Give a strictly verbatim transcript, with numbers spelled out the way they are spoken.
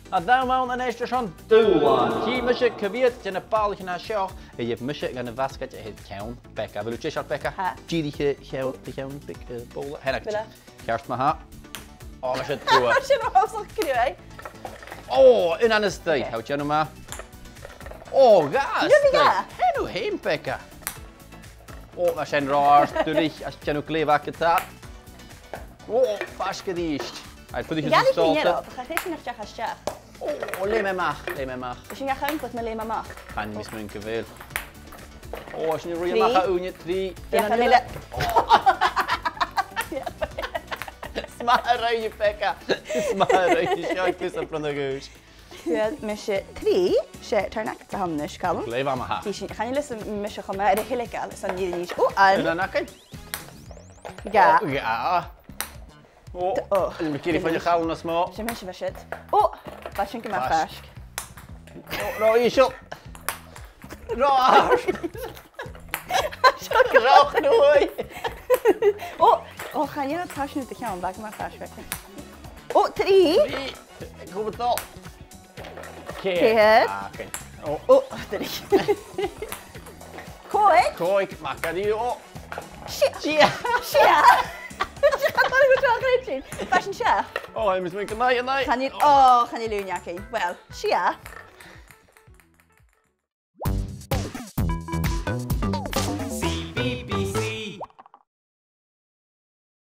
Tha an t-àm ann a-nis airson dùbhlan. Chì mise cia mheud de na bàlaichean a tha seo a gheibh mise dhan a' bhasgaid a th' air ceann Beca. A bheil thu deiseil, Beca? Tha. Dìrich air ceann, air ceann Beca, eh, bobhla. Tha e ceart ma-thà. Ò, tha sin truagh. Tha sin uabhasach cruaidh. Ò, aon a-staigh. Tha thu a' dèanamh math. Ò, dhà a-staigh. Tha thu fhèin, Beca. Ò, tha sin ro àrd, duilich, às dèanamh glè mhath ge-tà. Ò, faisg a-rithist. Aidh, faodaidh sinn sàlsa. Cha chì sinn a-steach a-steach. Ò, leum e a-mach, leum e a-mach. Bidh sinn ga chunntadh ma leum e a-mach. Chan eil mi a' smaoineachadh gu bheil. Ò, tha sinn a' ruith a-mach à ùine, trì. Bidh e a' leum. Is math a rinn thu, Beca. Is math a rinn thu, seo ag fios a' bhronnadh dhuibh. Fhuair mise trì, 's e turn agad a th' ann a-nis, Calum. Glè mhath ma-thà. Chì sinn, chan eil fhios a'm mise cho math air a thilgeil, 's ann an-diugh a-nis. Ò, aon. Aon againn. Dhà. Ò, dhà. Ò, ò. Chan eil mi ag iarraidh faighinn a' chall nas motha. Sin mise, bha siud. Ò, bha sin gu math faisg. Faisg. Ò, ro ìosal. Ro àrd. Seo gu math cruaidh. Ò, ò, chan eil e a' toiseachadh nad cheann, bha e gu math faisg. Ò, trì. Trì. Cò bha dol? Ceithir. Ceithir. Ah, okay. Ò. Ò, duilich. Còig. Còig, math dha-rìribh, ò. Sia. Sia. Sia. Chan eil e a' dol gu seachd. Bha sin seachd. Ò, tha mi a' smaoineachadh gu math, gu math. Chan eil, ò, chan eil ùine againn. Well, sia.